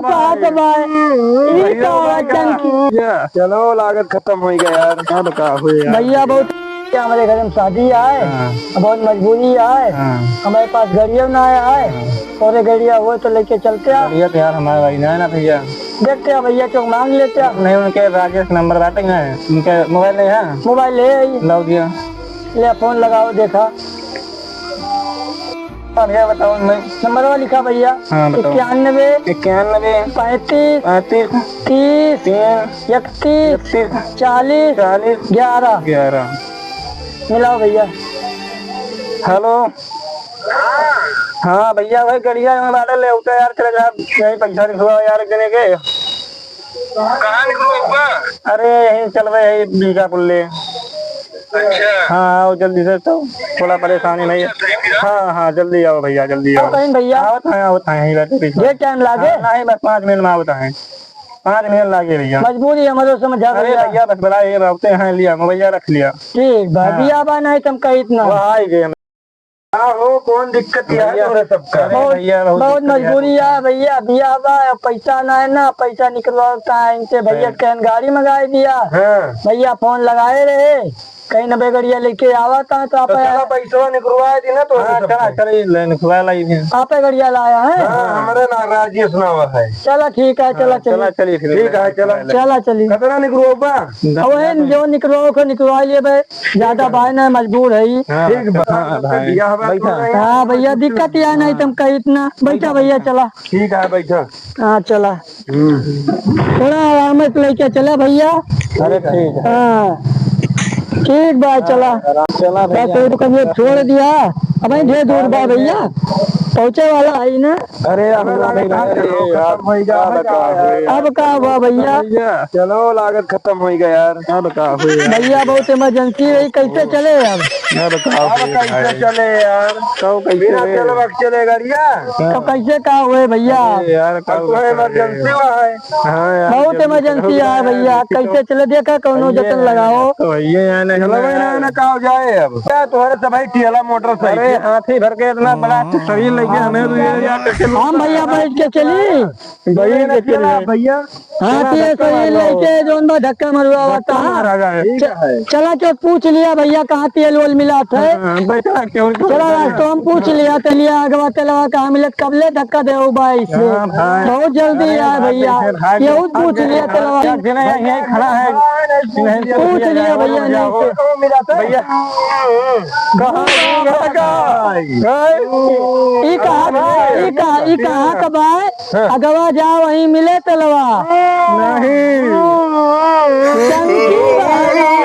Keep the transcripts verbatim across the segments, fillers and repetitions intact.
बात बाय। ई भैया, का भैया। चंकी? चलो, लागत खतम होइ गया यार। अब का होई यार? भैया, बहुत क्या हमारे घर में शादी आए, हाँ। बहुत मजबूरी आए, हाँ। हमारे पास गड़िया ना आए, हाँ। और ये गड़िया हो तो लेके चलते हैं। गड़िया तो यार हमारे भाई ना है ना भैया। देखते हैं भैया, क्यों मांग लेते हैं। नहीं, उनके राजेश नंबर बाटे ना, उनके मोबाइल नहीं है? मोबाइल है ही। लाओ दिया। ले फोन लगाओ, देखा। अब ये बताओ, मैं नंबरवा लिखा भैया। हाँ, बताओ। इक्यानवे। इक्यानवे। पैंतीस। पैंतीस। तीस। तीन। इकतीस। इकतीस। चालीस। चालीस। ग्यारह। ग्यारह। मिलाओ भैया। हेलो। हाँ भैया, वही गड़िया में बाटे, ले उठा यार, चले जा, यही पैसा लिखवा यार, एक जने के। कहाँ निकलू अब्बा? अरे, यहीं चलबे, यही बीकापुर ले। अच्छा। हाँ, आओ जल्दी से, तो थोड़ा परेशानी नहीं है। अच्छा, सही भी है। हाँ, हाँ, जल्दी आओ भैया, जल्दी आओ। कहीं भैया? आवत हैं, आवत हैं, यहीं बैठे पीछे। ये टाइम लागे? हाँ, नहीं, बस पाँच मिनट में आवत हैं। पाँच मिनट लागे भैया। मजबूरी है, मदद समझा अरे भैया। भैया, बस बड़ा ये रहते हैं, लिया, मोबाइल रख लिया। ठीक बा, हाँ। बिया बा, नहीं तुम कही इतना। वो आ ही गए। का हो, कौन दिक्कत है भैया, तोरे सबका? अरे बहुत, भैया, बहुत बहुत दिक्कत है। मजबूरी है भैया, बियाह बा, पैसा ना है ना, पैसा निकलवाता है इनसे भैया, हाँ। कहन गाड़ी मंगाई दिया। हाँ। भैया फोन लगाए रहे, कहीं न बेगड़िया लेके आवत है तो आप तो चला पैसा निकलवा दी ना तोरे हाँ, सबका। चला, चला, ये ले निकलवा लाई भी। आप गड़िया लाया है? हाँ, हमारे ना राजेश नावा है। चला ठीक है, चला हाँ, चला चलिए। चलिए फिर। ठीक है, चला। चला चलिए। कितना निकलवा बा? अब वही जो निकलवा को निकलवा लिए बे। ज्यादा भाई ना मजबूर है। हाँ, ठीक बा। हाँ, भाई। बियाह बा, बैठा। हाँ भैया, दिक्कत या नहीं, तुम कही इतना। बैठा भैया, चला। ठीक है, बैठा। हाँ, चला। हम्म। थोड़ा आराम से लेके चला भैया। अरे ठीक है। हाँ, ठीक बा, चला। चला भैया। बस एक कभी छोड़ दिया, अब ढेर दूर बा भैया, पहुँचे वाला है ना। अरे, अब अरे, का अरे, भैया, अरे, खत्म होई गया, अब का होई? अब का हुआ भैया? भैया, चलो, लागत खत्म होई गया यार। अब का होई यार? भैया, बहुत इमरजेंसी रही, कैसे चले अब? अब का अब होई कैसे भाई? चले यार? कब कैसे बिना रे? तेलवा के चले गाड़िया? हाँ। तो कैसे का हुए भैया? अरे यार, अब कब तो कैसे इमरजेंसी रे? हुआ है। हाँ यार, बहुत जल्दी इमरजेंसी चलो है यार, भैया, जल्दी कैसे चलो। चले? देखा, कौनो भैया, जतन लगाओ। तो भैया यार, नहीं चलो भाई, ना। ना, ना, का हो जाए अब? क्या तुम्हारे सब भाई ठेला मोटरसाइकिल? अरे, हाथी भर के इतना बड़ा शरीर लेके हमें तो ये यार कैसे लोग हम भैया बैठ के चली? बैठ के चली। भैया, हाँ, चला, तेल धक्का सही मार लो। लेके जौन बा धक्का मरवावत धक्का है। मारा जाए। ठीक है। चला के पूछ लिया भैया, कहाँ तेल वेल मिलात है। हाँ, बैठा के उनको चला, रास्ता में पूछ लिया, तेलिया अगवा तेलवा कहाँ मिलत, कब ले धक्का दे हो भाई से। हाँ, भाई। बहुत जल्दी अरे, आए भाई, भैया। फिर हाथ यहू हाथ पूछ लिया तेलवा। एक जना यहीं खड़ा है। पूछ लिया भैया, नहीं से। भैया, कहाँ मिला था? भैया। कहाँ मिला था? ई कहाँ, ई कहाँ, ई कहाँ का बा? हाँ। अगवा जा वहीं मिले तेलवा। नहीं। चंकी बा,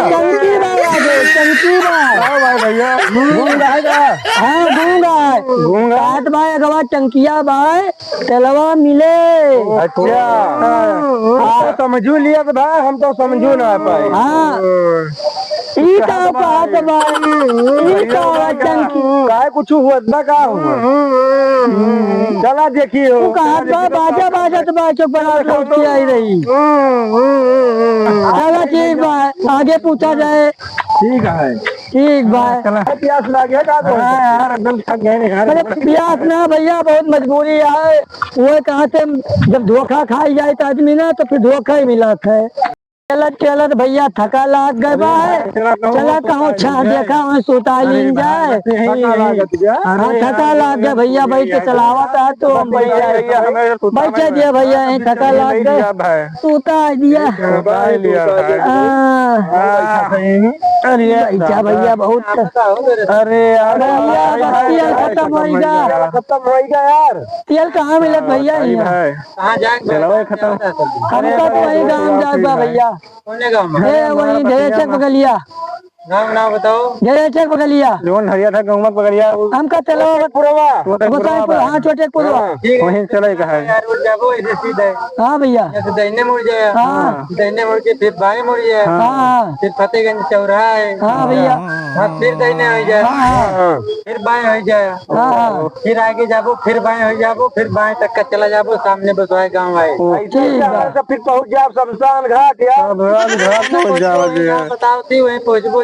चंकी बा आगे, चंकी बा। हाँ भाई भैया, गूंगा है का? हाँ, गूंगा है। गूंगा? कहत बा अगवा चंकिया बा, तेलवा मिले। अच्छा। हाँ। हम तो समझू लिया तो बा, हम तो समझू ना पाए। हाँ। ई का कहत बा? ई का चंकी? काहे कुछ हुआ? इतना का हुआ? चला देखियो। तू कहत बा, बाजा बाजत बा, चुप बना के उठी आई रही। चला ठीक बा, आगे पूछा जाए। ठीक है। ठीक बा। चला। प्यास लागे का तो? हाँ यार, एकदम थक गए यार। अरे प्यास ना भैया, बहुत मजबूरी है। वो कहाँ से जब धोखा खाई जाए तो आदमी ना, तो फिर धोखा ही मिलत है। चलत चलत भैया थका लाग गए बा। चला कहूँ छा देखा, वहीं सुता लीन जाए। थका लागत गया। हाँ, थका लाग गया भैया, बैठ के चलावत है तो हम बैठ जाए। बैठ दिया भैया, यहीं थका लाग गए। सुता दिया। हाँ। अरे बैठा भैया बहुत। अरे यार। भैया, बस तेल खत्म होइगा। खत्म होइगा यार। तेल कहाँ मिलत भैया यहाँ? कहाँ जाए? चलाओ खत्म। हमका तो वही गाँव जाए बा भैया। कौने गाँव में? ए, वही ढेरेचक बगलिया। गाँव नाम बताओ। ढेरेचक बगलिया। जौन हरिया था गाँव में बगलिया, वो हमका तेलवा छोटे पुरवा। गोसाईपुर, हाँ, छोटे पुरवा। हाँ। ठीक है। वहीं चले का है। यार, उठ जाबो, इधर सीधा है। हाँ भैया। यहाँ से दाहिने मुड़ जाए। हाँ। दाहिने मुड़ के फिर बाएं मुड़ जाए। हाँ। फिर फतेहगंज चौराहा है। हाँ भैया। हाँ, फिर दाहिने हो जाए। हाँ, हाँ। फिर बाएं हो जाए। हाँ, हाँ। फिर आगे जाबो, फिर बाएं हो जाबो, फिर बाएं तक का चला जाबो, सामने बसवाए गाँव आए। ओ, ऐसे ठीक बा। जाओ तो फिर पहुँच जाओ शमशान घाट यार। शमशान घाट पहुँच जाओ जी। बताओ थी, वहीं पहुँचबो।